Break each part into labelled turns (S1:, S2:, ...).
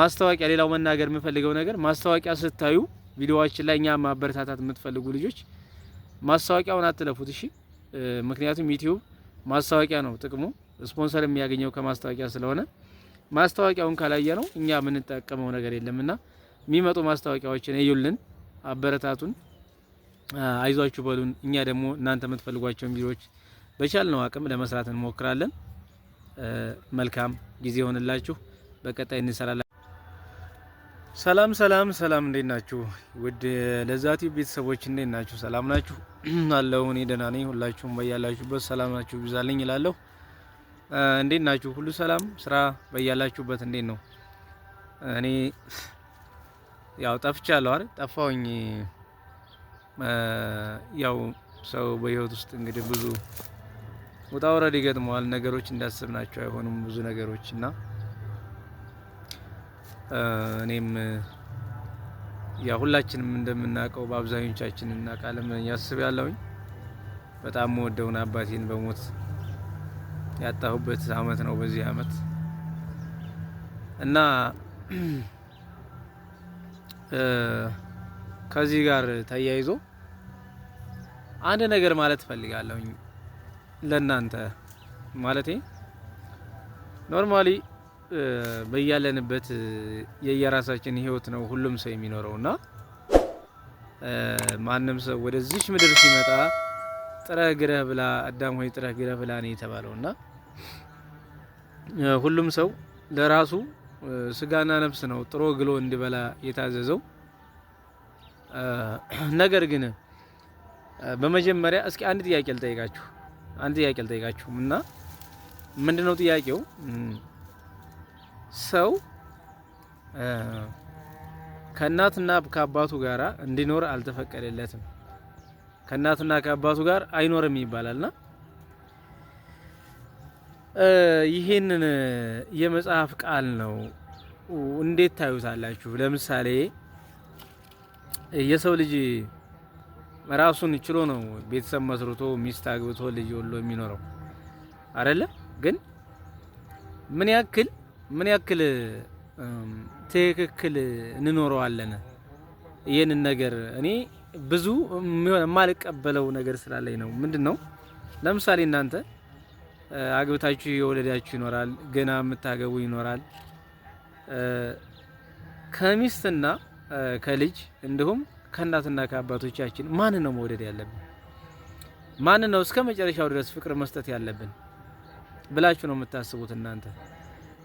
S1: ማስታወቂያ፣ ሌላው መናገር የምፈልገው ነገር ማስታወቂያ ስታዩ ቪዲዮዎችን ላይ እኛ ማበረታታት የምትፈልጉ ልጆች ማስታወቂያውን አትለፉት፣ እሺ። ምክንያቱም ዩቲዩብ ማስታወቂያ ነው ጥቅሙ፣ ስፖንሰር የሚያገኘው ከማስታወቂያ ስለሆነ ማስታወቂያውን ካላየ ነው እኛ የምንጠቀመው ነገር የለምና የሚመጡ ማስታወቂያዎችን እዩልን፣ አበረታቱን፣ አይዟችሁ በሉን። እኛ ደግሞ እናንተ የምትፈልጓቸውን ቪዲዮዎች በቻልነው አቅም ለመስራት እንሞክራለን። መልካም ጊዜ ይሆንላችሁ። በቀጣይ እንሰራለን። ሰላም ሰላም ሰላም፣ እንዴት ናችሁ? ውድ ለዛ ቲዩብ ቤተሰቦች እንዴት ናችሁ? ሰላም ናችሁ? አለሁ እኔ ደህና ነኝ። ሁላችሁም በያላችሁበት ሰላም ናችሁ ይብዛልኝ እላለሁ። እንዴት ናችሁ? ሁሉ ሰላም፣ ስራ በያላችሁበት እንዴት ነው? እኔ ያው ጠፍቻለሁ አይደል? ጠፋሁኝ። ያው ሰው በህይወት ውስጥ እንግዲህ ብዙ ውጣ ውረድ ይገጥመዋል። ነገሮች እንዳሰብናቸው አይሆኑም ብዙ ነገሮች እና እኔም ያ ሁላችንም እንደምናውቀው በአብዛኞቻችን እናውቃለን ያስብ ያለሁኝ በጣም የምወደውን አባቴን በሞት ያጣሁበት አመት ነው በዚህ አመት። እና ከዚህ ጋር ተያይዞ አንድ ነገር ማለት እፈልጋለሁኝ ለእናንተ። ማለቴ normally በያለንበት የየራሳችን ህይወት ነው ሁሉም ሰው የሚኖረው እና ማንም ሰው ወደዚች ምድር ሲመጣ ጥረህ ግረህ ብላ፣ አዳም ሆይ ጥረህ ግረህ ብላ ነው የተባለው። እና ሁሉም ሰው ለራሱ ስጋና ነፍስ ነው ጥሮ ግሎ እንዲበላ የታዘዘው። ነገር ግን በመጀመሪያ እስኪ አንድ ጥያቄ ልጠይቃችሁ፣ አንድ ጥያቄ ልጠይቃችሁ እና ምንድነው ጥያቄው? ሰው ከእናትና ከአባቱ ጋር እንዲኖር አልተፈቀደለትም። ከእናትና ከአባቱ ጋር አይኖርም ይባላልና ይህንን የመጽሐፍ ቃል ነው እንዴት ታዩታላችሁ? ለምሳሌ የሰው ልጅ ራሱን ችሎ ነው ቤተሰብ መስርቶ፣ ሚስት አግብቶ፣ ልጅ ወልዶ የሚኖረው አይደለ? ግን ምን ያክል ትክክል እንኖረዋለን? ይህንን ነገር እኔ ብዙ የማልቀበለው ነገር ስላለኝ ነው። ምንድን ነው? ለምሳሌ እናንተ አግብታችሁ የወለዳችሁ ይኖራል፣ ገና የምታገቡ ይኖራል። ከሚስትና ከልጅ እንዲሁም ከእናትና ከአባቶቻችን ማን ነው መውደድ ያለብን? ማን ነው እስከ መጨረሻው ድረስ ፍቅር መስጠት ያለብን ብላችሁ ነው የምታስቡት እናንተ?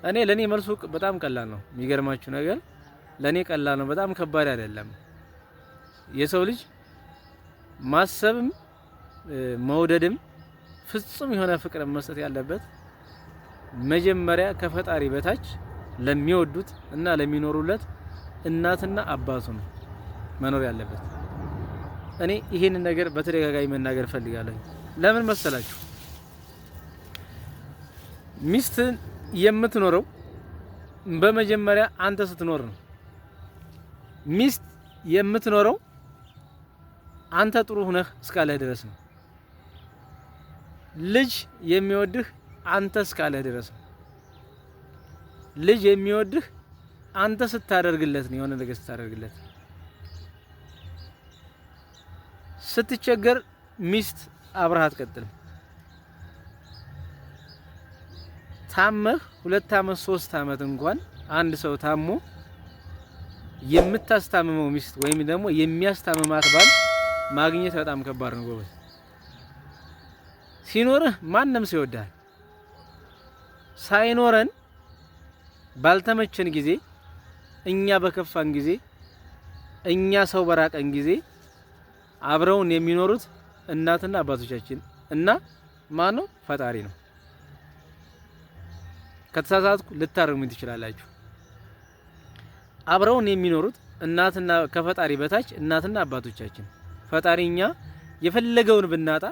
S1: እኔ ለኔ መልሱ በጣም ቀላል ነው። የሚገርማችሁ ነገር ለኔ ቀላል ነው፣ በጣም ከባድ አይደለም። የሰው ልጅ ማሰብም መውደድም ፍጹም የሆነ ፍቅር መስጠት ያለበት መጀመሪያ ከፈጣሪ በታች ለሚወዱት እና ለሚኖሩለት እናትና አባቱ ነው መኖር ያለበት። እኔ ይሄንን ነገር በተደጋጋሚ መናገር እፈልጋለሁ። ለምን መሰላችሁ? ሚስትን የምትኖረው በመጀመሪያ አንተ ስትኖር ነው። ሚስት የምትኖረው አንተ ጥሩ ሁነህ እስካለህ ድረስ ነው። ልጅ የሚወድህ አንተ እስካለህ ድረስ ነው። ልጅ የሚወድህ አንተ ስታደርግለት ነው። የሆነ ነገር ስታደርግለት፣ ስትቸገር ሚስት አብረህ አትቀጥልም። ታመህ 2 አመት 3 አመት እንኳን አንድ ሰው ታሞ የምታስታምመው ሚስት ወይም ደግሞ የሚያስታምማት ባል ማግኘት በጣም ከባድ ነው ጎበዝ። ሲኖርህ ማንም ሰው ይወድሃል። ሳይኖረን ባልተመቸን ጊዜ፣ እኛ በከፋን ጊዜ፣ እኛ ሰው በራቀን ጊዜ አብረውን የሚኖሩት እናትና አባቶቻችን እና ማን ነው? ፈጣሪ ነው። ከተሳሳትኩ ልታርሙኝ ትችላላችሁ። አብረውን የሚኖሩት እናትና ከፈጣሪ በታች እናትና አባቶቻችን። ፈጣሪ እኛ የፈለገውን ብናጣ፣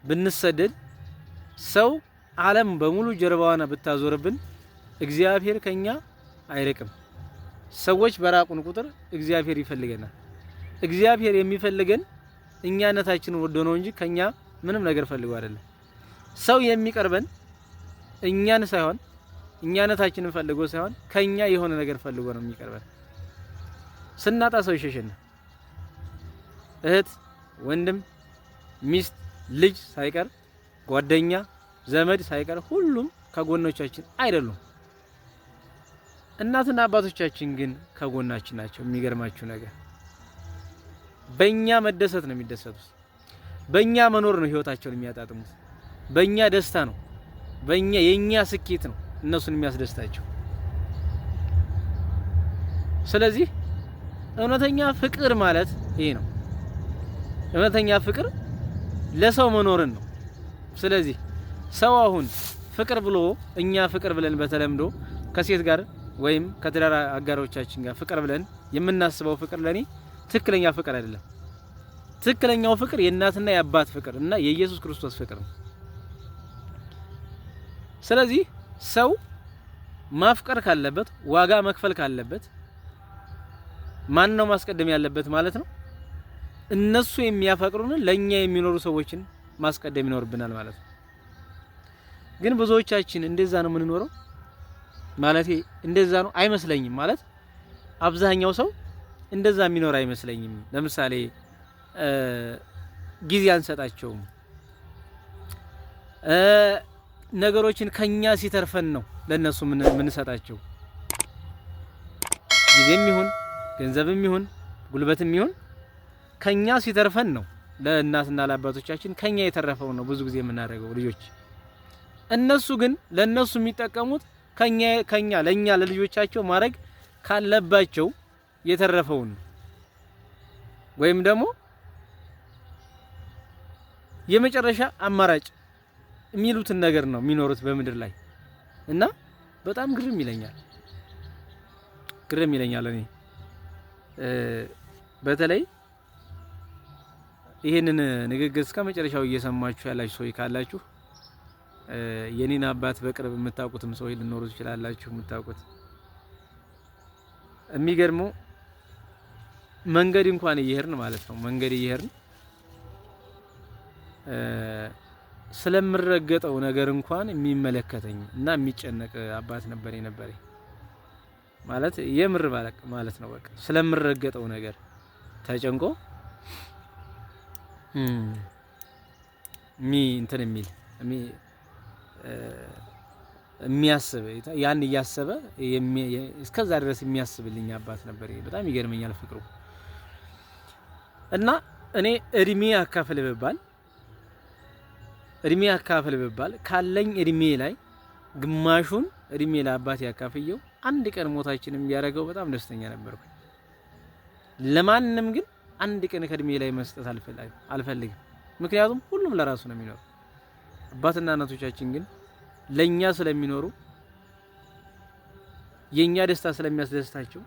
S1: ብንሰደድ፣ ሰው ዓለም በሙሉ ጀርባዋን ብታዞርብን እግዚአብሔር ከኛ አይርቅም። ሰዎች በራቁን ቁጥር እግዚአብሔር ይፈልገናል። እግዚአብሔር የሚፈልገን እኛነታችንን ወዶ ነው እንጂ ከኛ ምንም ነገር ፈልጎ አይደለም። ሰው የሚቀርበን እኛን ሳይሆን እኛነታችንን ፈልጎ ሳይሆን ከኛ የሆነ ነገር ፈልጎ ነው የሚቀርበን። ስናጣ ሰው ይሸሸናል። እህት፣ ወንድም፣ ሚስት፣ ልጅ ሳይቀር፣ ጓደኛ፣ ዘመድ ሳይቀር ሁሉም ከጎኖቻችን አይደሉም። እናትና አባቶቻችን ግን ከጎናችን ናቸው። የሚገርማችሁ ነገር በእኛ መደሰት ነው የሚደሰቱት። በእኛ መኖር ነው ህይወታቸውን የሚያጣጥሙት። በእኛ ደስታ ነው፣ በእኛ የኛ ስኬት ነው እነሱን የሚያስደስታቸው። ስለዚህ እውነተኛ ፍቅር ማለት ይሄ ነው። እውነተኛ ፍቅር ለሰው መኖርን ነው። ስለዚህ ሰው አሁን ፍቅር ብሎ፣ እኛ ፍቅር ብለን በተለምዶ ከሴት ጋር ወይም ከትዳር አጋሮቻችን ጋር ፍቅር ብለን የምናስበው ፍቅር ለኔ ትክክለኛ ፍቅር አይደለም። ትክክለኛው ፍቅር የእናትና የአባት ፍቅር እና የኢየሱስ ክርስቶስ ፍቅር ነው። ስለዚህ ሰው ማፍቀር ካለበት፣ ዋጋ መክፈል ካለበት ማን ነው ማስቀደም ያለበት ማለት ነው? እነሱ የሚያፈቅሩንን፣ ለኛ የሚኖሩ ሰዎችን ማስቀደም ይኖርብናል ማለት ነው። ግን ብዙዎቻችን እንደዛ ነው የምንኖረው? ማለቴ እንደዛ ነው አይመስለኝም። ማለት አብዛኛው ሰው እንደዛ የሚኖር አይመስለኝም። ለምሳሌ ጊዜ አንሰጣቸውም። ነገሮችን ከኛ ሲተርፈን ነው ለነሱ የምንሰጣቸው። ጊዜም ይሁን፣ ገንዘብም ይሁን፣ ጉልበትም ይሁን ከኛ ሲተርፈን ነው ለእናትና ለአባቶቻችን፣ ከኛ የተረፈው ነው ብዙ ጊዜ የምናደርገው ልጆች። እነሱ ግን ለነሱ የሚጠቀሙት ከኛ ለኛ ለልጆቻቸው ማድረግ ካለባቸው የተረፈውን ወይም ደግሞ የመጨረሻ አማራጭ የሚሉትን ነገር ነው የሚኖሩት በምድር ላይ። እና በጣም ግርም ይለኛል፣ ግርም ይለኛል። እኔ በተለይ ይህንን ንግግር እስከ መጨረሻው እየሰማችሁ ያላችሁ ሰዎች ካላችሁ፣ የኔን አባት በቅርብ የምታውቁትም ሰዎች ልኖሩ ትችላላችሁ። የምታውቁት፣ የሚገርመው መንገድ እንኳን እየሄድን ማለት ነው፣ መንገድ እየሄድን ስለምረገጠው ነገር እንኳን የሚመለከተኝ እና የሚጨነቅ አባት ነበር የነበረኝ። ማለት የምር ማለት ነው። በቃ ስለምረገጠው ነገር ተጨንቆ እንትን የሚል፣ የሚያስብ፣ ያን እያሰበ እስከዛ ድረስ የሚያስብልኝ አባት ነበር። በጣም ይገርመኛል ፍቅሩ። እና እኔ እድሜ አካፍል ብባል ካለኝ እድሜ ላይ ግማሹን እድሜ ለአባቴ አካፍየው አንድ ቀን ሞታችንም ቢያደርገው በጣም ደስተኛ ነበርኩ። ለማንም ግን አንድ ቀን ከእድሜ ላይ መስጠት አልፈልግም። ምክንያቱም ሁሉም ለራሱ ነው የሚኖረው። አባትና እናቶቻችን ግን ለኛ ስለሚኖሩ፣ የኛ ደስታ ስለሚያስደስታቸው፣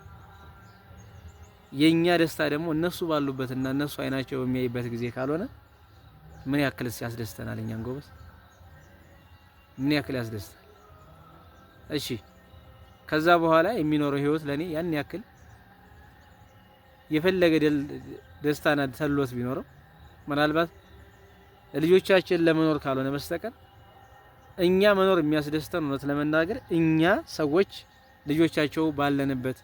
S1: የኛ ደስታ ደግሞ እነሱ ባሉበትና እነሱ አይናቸው በሚያይበት ጊዜ ካልሆነ ምን ያክልስ ያስደስተናል? እኛን ጎበዝ ምን ያክል ያስደስታል? እሺ፣ ከዛ በኋላ የሚኖረው ህይወት ለኔ ያን ያክል የፈለገ ደስታና ተሎት ቢኖረው ምናልባት ልጆቻችን ለመኖር ካልሆነ በስተቀር እኛ መኖር የሚያስደስተን፣ እውነት ለመናገር፣ እኛ ሰዎች ልጆቻቸው ባለንበት፣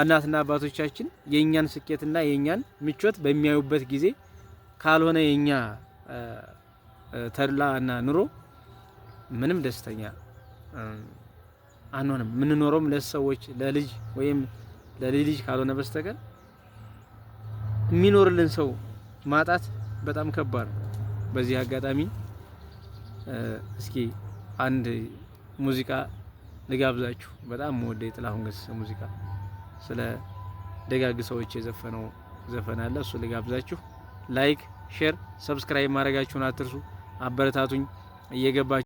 S1: እናትና አባቶቻችን የእኛን ስኬትና የእኛን ምቾት በሚያዩበት ጊዜ ካልሆነ የእኛ ተድላ እና ኑሮ ምንም ደስተኛ አንሆንም። የምንኖረውም ለሰዎች፣ ለልጅ ወይም ለልጅ ልጅ ካልሆነ በስተቀር የሚኖርልን ሰው ማጣት በጣም ከባድ ነው። በዚህ አጋጣሚ እስኪ አንድ ሙዚቃ ልጋብዛችሁ። በጣም የምወደው የጥላሁን ገሰሰ ሙዚቃ፣ ስለ ደጋግ ሰዎች የዘፈነው ዘፈን አለ። እሱ ልጋብዛችሁ። Like፣ share፣ subscribe ማድረጋችሁን አትርሱ። አበረታቱኝ እየገባችሁ።